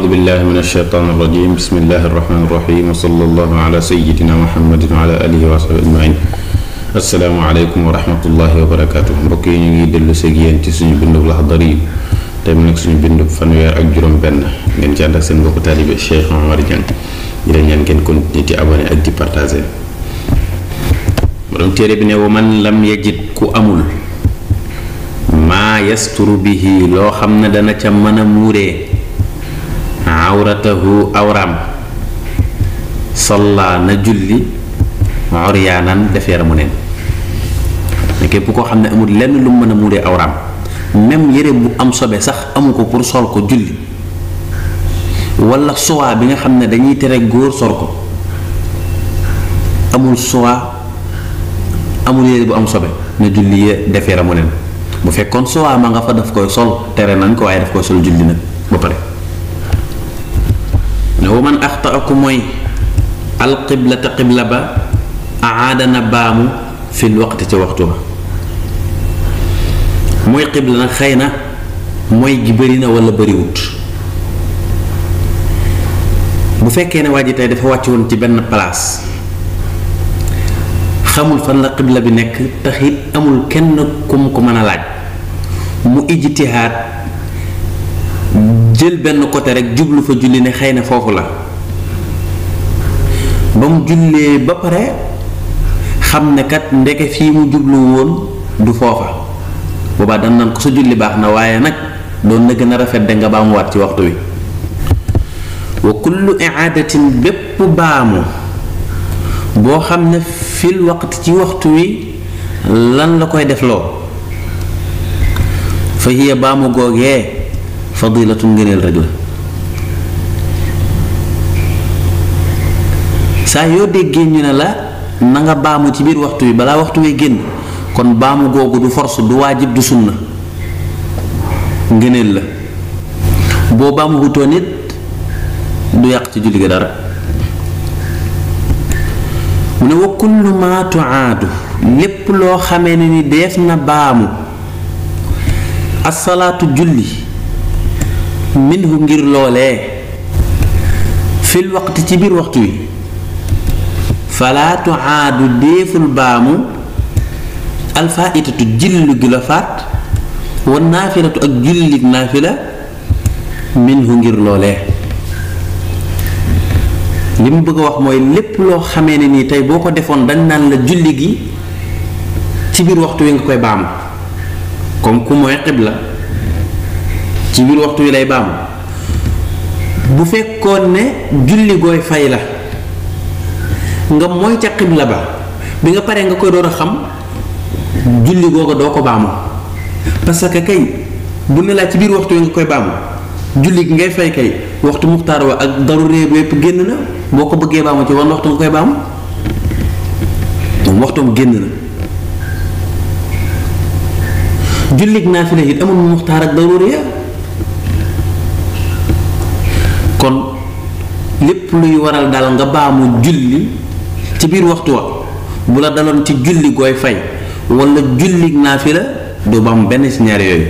أعوذ بالله من الشيطان الرجيم بسم الله الرحمن الرحيم وصلى الله على سيدنا محمد وعلى آله وصحبه أجمعين السلام عليكم ورحمة الله وبركاته mbokk yi ñu ngi dellu seeg yéen ci suñu bindub Laxdari tey mu nekk suñu bindub fanweer ak juróom benn ngeen ci ànd ak seen mbokku taalibe Cheikh Omar Diagne di leen ñaan ngeen continuer di abonné ak di partager borom téere bi ne wa man lam yajid ku amul maa yasturu bihi loo xam ne dana ca mën a muuree awratahu awram salla na julli uryaanan def yaramu neen ne képp koo xam ne amul lenn lu mën a muuree awram même yére bu am sobe sax amu ko pour sol ko julli wala suwaa bi nga xam ne dañuy tere góor sol ko amul suwaa amul yére bu am sobe na julli ya def yaramu neen bu fekkoon suwaa ma nga fa daf koy sol tere nañ ko waaye daf koy sol julli nag ba pare ne wa man axtaa ku mooy alqiblata qibla ba aadana baamu fil waqti ci waxtu ba mooy qibla nag xëy na mooy gi bëri na wala bëriwut bu fekkee ne waa ji tey dafa wàcc woon ci benn place xamul fan la qibla bi nekk taxit amul kenn kum ko mën a laaj mu ijtihaad jël benn côté rek jublu fa julli ne xëy na foofu la ba mu jullee ba pare xam ne kat ndeke fii mu jublu woon du foofa boobaa dan nan ko sa julli baax na waaye nag doon na gën a rafet de nga baamuwaat ci waxtu wi wa kullu i'aadatin bépp baamu boo xam ne fil waqt ci waxtu wi lan la koy def loo fa hiya baamu googee fadilatun ngëneel rek la saa yoo déggee ñu ne la na nga baamu ci biir waxtu wi balaa waxtu wi génn kon baamu googu du force du waajib du sunna ngëneel la boo baamu wutoon it du yàq ci julli ga dara mu ne wa kullu ma tuaadu lépp loo xamee ne ni def na baamu asalaatu julli minhu ngir loolee fil waqti ci biir waxtu wi falaa tuaadu déeful baamu alfaitatu julli gi la faat wa naafilatu ak julli naafila minhu ngir loolee li mu bëgg a wax mooy lépp loo xamee ne nii tey boo ko defoon dañ naan la julli gi ci biir waxtu wi nga koy baamu comme ku mooy xibla ci biir waxtu wi lay baamu bu fekkoon ne julli gooy fay la nga mooy ca xibla ba bi nga paree nga koy door a xam julli googa doo ko baamu parce que kay bu ne laa ci biir waxtu wi nga koy baamu julli gi ngay fay kay waxtu muxtaar wa ak daru réew yépp génn na boo ko bëggee baamu ci wan waxtu nga koy baamu moom waxtoom génn na jullig naafila it amul muxtaar ak daruriya kon lépp luy waral daal nga baamu julli ci biir waxtu wa bu la daloon ci julli gooy fay wala jullig naafila doo baamu benn ci ñaar yooyu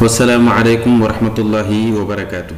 wasalaamu aleykum wa rahmatullahi wa barakaatu.